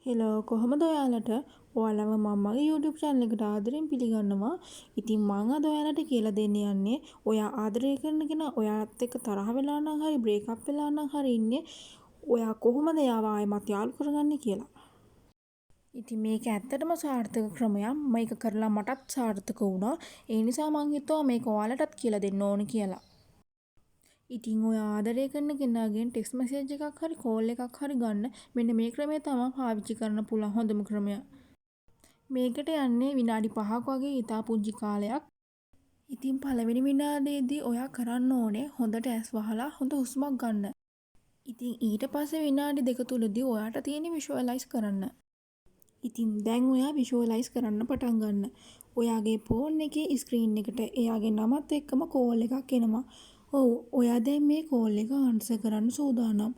Hello, කොහොමද ඔයාලට? ඔයාලව මම මගේ YouTube channel එකට ආදරෙන් පිළිගන්නවා. ඉතින් මං අද ඔයාලට කියලා දෙන්න යන්නේ ඔයා ආදරය කරන කෙනා ඔයාත් එක්ක තරහ වෙලා නම් හරි, බ්‍රේක් අප් වෙලා නම් හරි ඉන්නේ, ඔයා කොහොමද එයාව ආයෙමත් යාළු කරගන්නේ කියලා. ඉතින් මේක ඇත්තටම සාර්ථක ක්‍රමයක්. මේක කරලා මටත් සාර්ථක වුණා. ඒ නිසා මං හිතුවා මේක ඔයාලටත් කියලා දෙන්න ඕන කියලා. ඉතින් ඔයා ආදරය කරන කෙනාගෙන් ටෙක්ස්ට් මැසේජ් එකක් හරි කෝල් එකක් හරි ගන්න මෙන්න මේ ක්‍රමය තමා පාවිච්චි කරන්න පුළුවන් හොඳම ක්‍රමය. මේකට යන්නේ විනාඩි 5ක් වගේ ඉතා පුංචි කාලයක්. ඉතින් පළවෙනි විනාඩියේදී ඔයා කරන්න ඕනේ හොඳට ඇස් වහලා හොඳ හුස්මක් ගන්න. ඉතින් ඊට පස්සේ විනාඩි 2 තුලදී ඔයාට තියෙන්නේ විෂුවලයිස් කරන්න. ඉතින් දැන් ඔයා විෂුවලයිස් කරන්න පටන් ගන්න. ඔයාගේ ෆෝන් එකේ ස්ක්‍රීන් එකට එයාගේ නමත් එක්කම කෝල් එකක් එනවා. ඔව්, ඔයා දැන් මේ කෝල් එක ආන්සර් කරන්න සූදානම්.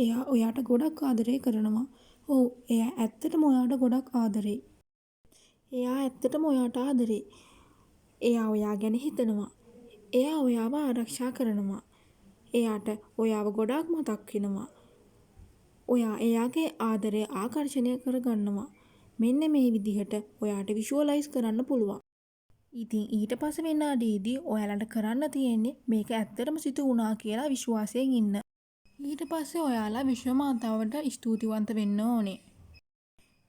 එයා ඔයාට ගොඩක් ආදරේ කරනවා. ඔව්, එයා ඇත්තටම ඔයාට ගොඩක් ආදරෙයි. එයා ඇත්තටම ඔයාට ආදරෙයි. එයා ඔයා ගැන හිතනවා. එයා ඔයාව ආරක්ෂා කරනවා. එයාට ඔයාව ගොඩාක් මතක් වෙනවා. ඔයා එයාගේ ආදරය ආකර්ෂණය කරගන්නවා. මෙන්න මේ විදිහට ඔයාට විෂුවලයිස් කරන්න පුළුවන්. ඉතින් ඊට පස්සේ විනාඩියේදී ඔයාලට කරන්න තියෙන්නේ මේක ඇත්තටම සිදු වුණා කියලා විශ්වාසයෙන් ඉන්න. ඊට පස්සේ ඔයාලා විශ්ව මාතාවට ස්තුතිවන්ත වෙන්න ඕනේ.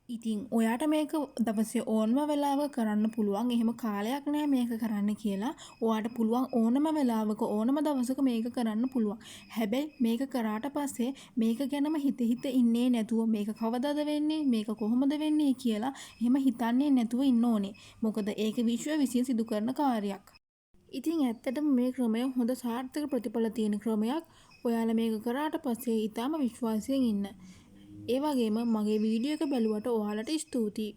ඉතින් ඔයාට මේක දවසේ ඕනම වෙලාවක කරන්න පුළුවන්. එහෙම කාලයක් නෑ මේක කරන්න කියලා. ඔයාට පුළුවන් ඕනම වෙලාවක, ඕනම දවසක මේක කරන්න පුළුවන්. හැබැයි මේක කරාට පස්සේ මේක ගැනම හිත හිත ඉන්නේ නැතුව, මේක කවදද වෙන්නේ, මේක කොහොමද වෙන්නේ කියලා එහෙම හිතන්නේ නැතුව ඉන්න ඕනේ. මොකද ඒක විශ්වය විසින් සිදු කරන කාර්යයක්. ඉතින් ඇත්තටම මේ ක්‍රමය හොඳ සාර්ථක ප්‍රතිඵල තියෙන ක්‍රමයක්. ඔයාලා මේක කරාට පස්සේ ඉතාම විශ්වාසයෙන් ඉන්න. ඒ වගේම මගේ වීඩියෝ එක බැලුවට ඔයාලට ස්තුතියි.